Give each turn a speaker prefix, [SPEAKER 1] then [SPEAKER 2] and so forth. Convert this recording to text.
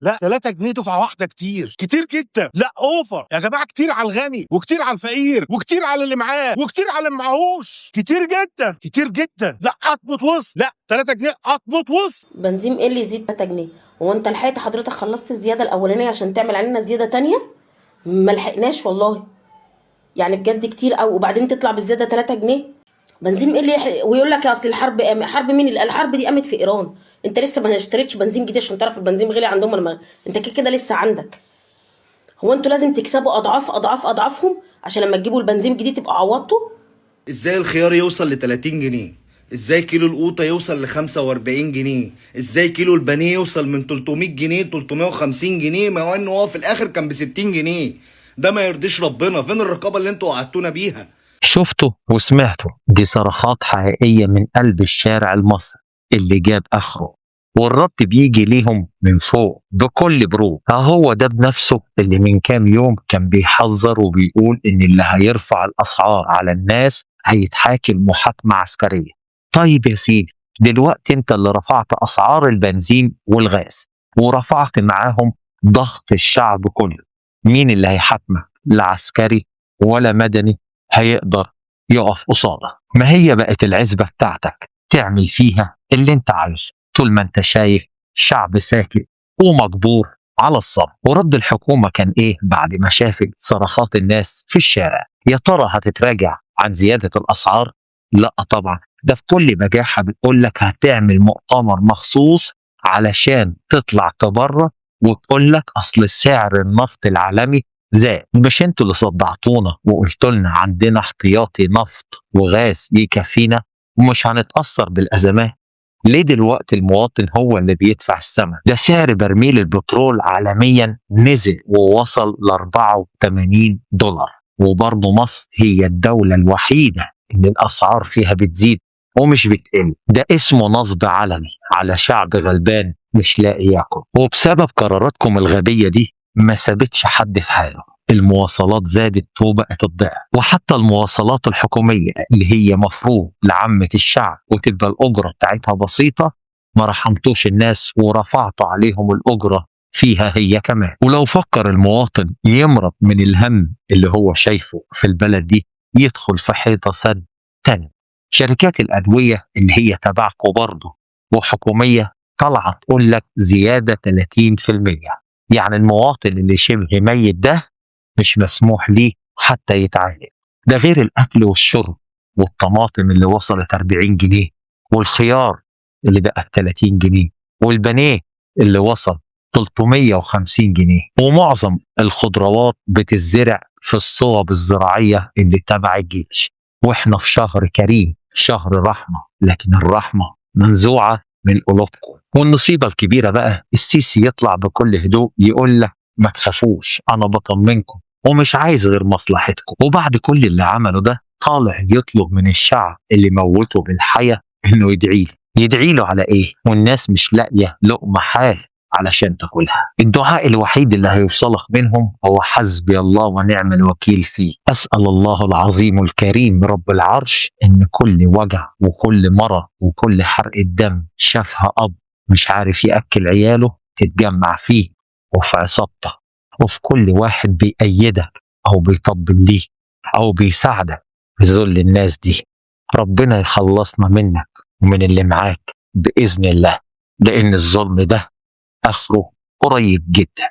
[SPEAKER 1] لا 3 جنيه دفعه واحدة كتير كتير جدا، لا over يا جماعه، كتير على الغني وكتير على الفقير وكتير على اللي معاه وكتير على اللي معهوش، كتير جدا كتير جدا. لا اضبط وسط، لا 3 جنيه اضبط وسط.
[SPEAKER 2] بنزين ايه اللي يزيد 3 جنيه؟ هو انت لحقت حضرتك خلصت الزيادة الاولانية عشان تعمل علينا زيادة تانية؟ ما لحقناش والله، يعني بجد كتير قوي. وبعدين تطلع بالزيادة 3 جنيه؟ بنزين ايه اللي ويقول لك اصل الحرب قام. حرب مين؟ الحرب دي قامت في ايران. انت لسه ما اشتريتش بنزين جديد عشان تعرف البنزين غلي عندهم ولا ما. انت كده كده لسه عندك. هو انتوا لازم تكسبوا اضعاف اضعاف اضعافهم عشان لما تجيبوا البنزين جديد تبقى عوضتوا؟
[SPEAKER 3] ازاي الخيار يوصل ل 30 جنيه؟ ازاي كيلو القوطه يوصل ل 45 جنيه؟ ازاي كيلو البانيه يوصل من 300 جنيه 350 جنيه، ما هو انه هو في الاخر كان ب 60 جنيه؟ ده ما يرضيش ربنا. فين الرقابة اللي انتوا وعدتونا بيها؟
[SPEAKER 4] شفته وسمعته، دي صرخات حقيقية من قلب الشارع المصري اللي جاب آخره، والرد بيجي ليهم من فوق بكل برود. ها هو ده بنفسه اللي من كام يوم كان بيحذر وبيقول إن اللي هيرفع الأسعار على الناس هيتحاكم محاكمة عسكرية. طيب يا سيدي، دلوقتي انت اللي رفعت أسعار البنزين والغاز ورفعت معاهم ضغط الشعب كله، مين اللي هيحاكمك؟ لا عسكري ولا مدني هيقدر يقف قصادك. ما هي بقت العزبة بتاعتك تعمل فيها اللي انت عايزه طول ما انت شايف شعب ساكت ومجبور على الصبر. ورد الحكومة كان ايه بعد ما شافت صرخات الناس في الشارع؟ يا ترى هتتراجع عن زيادة الأسعار؟ لا طبعا، ده في كل بجاحة بتقول لك هتعمل مؤتمر مخصوص علشان تطلع تبرر وتقول لك أصل سعر النفط العالمي زاد. مش انتوا اللي صدعتونا وقلتوا لنا عندنا احتياطي نفط وغاز يكفينا ومش هنتأثر بالأزمات؟ ليه دلوقتي المواطن هو اللي بيدفع الثمن؟ ده سعر برميل البترول عالميا نزل ووصل ل 84 دولار، وبرضه مصر هي الدولة الوحيدة اللي الأسعار فيها بتزيد ومش بتقل. ده اسمه نصب علني على شعب غلبان مش لاقي ياكل. وبسبب قراراتكم الغبية دي ما سابتش حد في حاله. المواصلات زادت وبقت الضعف، وحتى المواصلات الحكومية اللي هي مفروض لعامة الشعب وتبقى الأجرة بتاعتها بسيطة، ما رحمتوش الناس ورفعتوا عليهم الأجرة فيها هي كمان. ولو فكر المواطن يمرض من الهم اللي هو شايفه في البلد دي يدخل في حيطة سد تاني. شركات الأدوية اللي هي تبعكم برضه وحكومية طالعة تقول لك زيادة 30%، يعني المواطن اللي شبه ميت ده مش مسموح ليه حتى يتعالج. ده غير الأكل والشرب والطماطم اللي وصلت 40 جنيه، والخيار اللي بقى 30 جنيه، والبانيه اللي وصل 350 جنيه. ومعظم الخضروات بتزرع في الصوب الزراعية اللي تبع الجيش، واحنا في شهر كريم، شهر رحمة، لكن الرحمة منزوعة من قلوبكم. والنصيبة الكبيرة بقى السيسي يطلع بكل هدوء يقول لك ما تخافوش، أنا بطمنكم ومش عايز غير مصلحتكم. وبعد كل اللي عمله ده طالع يطلب من الشعب اللي موته بالحياة إنه يدعي له. يدعي له على إيه؟ والناس مش لاقية لقمة حال علشان تاكلها. الدعاء الوحيد اللي هيوصلك منهم هو حسبي الله ونعم الوكيل فيه. أسأل الله العظيم الكريم رب العرش إن كل وجع وكل مرض وكل حرق الدم شافها أب مش عارف يأكل عياله تتجمع فيه وفي عصابته وفي كل واحد بيأيدك أو بيطبل ليك أو بيساعدك في ذل الناس دي. ربنا يخلصنا منك ومن اللي معاك بإذن الله، لأن الظلم ده آخره قريب جدا.